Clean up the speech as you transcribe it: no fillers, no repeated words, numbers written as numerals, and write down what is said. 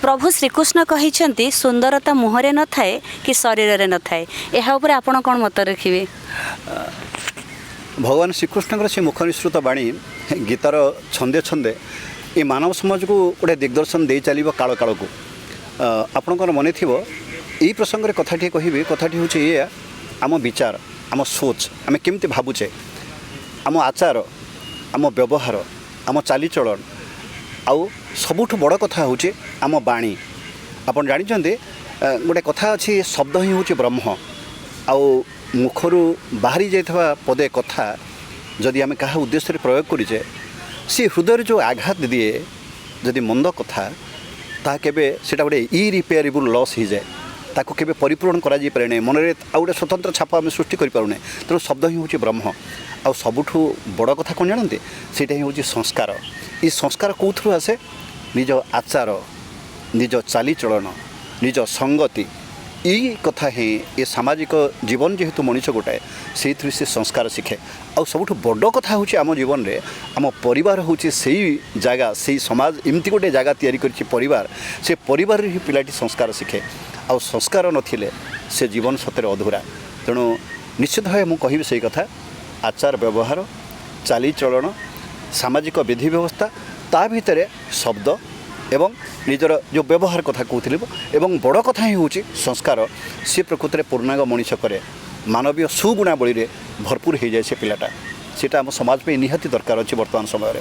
ପ୍ରଭୁ ଶ୍ରୀକୃଷ୍ଣ କହିଛନ୍ତି, ସୁନ୍ଦରତା ମୁହଁରେ ନଥାଏ କି ଶରୀରରେ ନଥାଏ। ଏହା ଉପରେ ଆପଣ କ'ଣ ମତ ରଖିବେ? ଭଗବାନ ଶ୍ରୀକୃଷ୍ଣଙ୍କର ସେ ମୁଖ ନିଃସୃତ ବାଣୀ ଗୀତାର ଛନ୍ଦେ ଛନ୍ଦେ ଏ ମାନବ ସମାଜକୁ ଗୋଟେ ଦିଗ୍ଦର୍ଶନ ଦେଇ ଚାଲିବ କାଳ କାଳକୁ। ଆପଣଙ୍କର ମନେ ଥିବ, ଏଇ ପ୍ରସଙ୍ଗରେ କଥାଟିଏ କହିବି। କଥାଟି ହେଉଛି ଏଇଆ, ଆମ ବିଚାର, ଆମ ସୋଚ, ଆମେ କେମିତି ଭାବୁଛେ, ଆମ ଆଚାର, ଆମ ବ୍ୟବହାର, ଆମ ଚାଲିଚଳନ ଆଉ ସବୁଠୁ ବଡ଼ କଥା ହେଉଛି ଆମ ବାଣୀ। ଆପଣ ଜାଣିଛନ୍ତି, ଗୋଟେ କଥା ଅଛି, ଶବ୍ଦ ହିଁ ହେଉଛି ବ୍ରହ୍ମ। ଆଉ ମୁଖରୁ ବାହାରି ଯାଇଥିବା ପଦେ କଥା ଯଦି ଆମେ କାହା ଉଦ୍ଦେଶ୍ୟରେ ପ୍ରୟୋଗ କରିଛେ, ସେ ହୃଦୟରେ ଯେଉଁ ଆଘାତ ଦିଏ, ଯଦି ମନ୍ଦ କଥା, ତାହା କେବେ ସେଇଟା ଗୋଟେ ଇରିପେୟାରେବୁଲ୍ ଲସ୍ ହେଇଯାଏ। ତାକୁ କେବେ ପରିପୂରଣ କରାଯାଇପାରେ ନାହିଁ। ମନରେ ଆଉ ଗୋଟେ ସ୍ୱତନ୍ତ୍ର ଛାପ ଆମେ ସୃଷ୍ଟି କରିପାରୁନେ। ତେଣୁ ଶବ୍ଦ ହିଁ ହେଉଛି ବ୍ରହ୍ମ। ଆଉ ସବୁଠୁ ବଡ଼ କଥା କ'ଣ ଜାଣନ୍ତି? ସେଇଟା ହିଁ ହେଉଛି ସଂସ୍କାର। ଏ ସଂସ୍କାର କେଉଁଥିରୁ ଆସେ? ନିଜ ଆଚାର, ନିଜ ଚାଲିଚଳନ, ନିଜ ସଙ୍ଗତି, ଏଇ କଥା ହିଁ। ଏ ସାମାଜିକ ଜୀବନ ଯେହେତୁ ମଣିଷ ଗୋଟାଏ, ସେଇଥିରୁ ସେ ସଂସ୍କାର ଶିଖେ। ଆଉ ସବୁଠୁ ବଡ଼ କଥା ହେଉଛି, ଆମ ଜୀବନରେ ଆମ ପରିବାର ହେଉଛି ସେଇ ଜାଗା, ସେଇ ସମାଜ ଏମିତି ଗୋଟେ ଜାଗା ତିଆରି କରିଛି ପରିବାର। ସେ ପରିବାରରେ ହିଁ ପିଲାଟି ସଂସ୍କାର ଶିଖେ। ଆଉ ସଂସ୍କାର ନଥିଲେ ସେ ଜୀବନ ସତରେ ଅଧୁରା। ତେଣୁ ନିଶ୍ଚିତ ଭାବେ ମୁଁ କହିବି ସେଇ କଥା, ଆଚାର ବ୍ୟବହାର, ଚାଲିଚଳନ, ସାମାଜିକ ବିଧି ବ୍ୟବସ୍ଥା, ତା ଭିତରେ ଶବ୍ଦ ଏବଂ ନିଜର ଯେଉଁ ବ୍ୟବହାର କଥା କହୁଥିଲି, ଏବଂ ବଡ଼ କଥା ହିଁ ହେଉଛି ସଂସ୍କାର। ସେ ପ୍ରକୃତରେ ପୂର୍ଣ୍ଣାଙ୍ଗ ମଣିଷ କରେ। ମାନବୀୟ ସୁଗୁଣାବଳୀରେ ଭରପୁର ହେଇଯାଏ ସେ ପିଲାଟା। ସେଇଟା ଆମ ସମାଜ ପାଇଁ ନିହାତି ଦରକାର ଅଛି ବର୍ତ୍ତମାନ ସମୟରେ।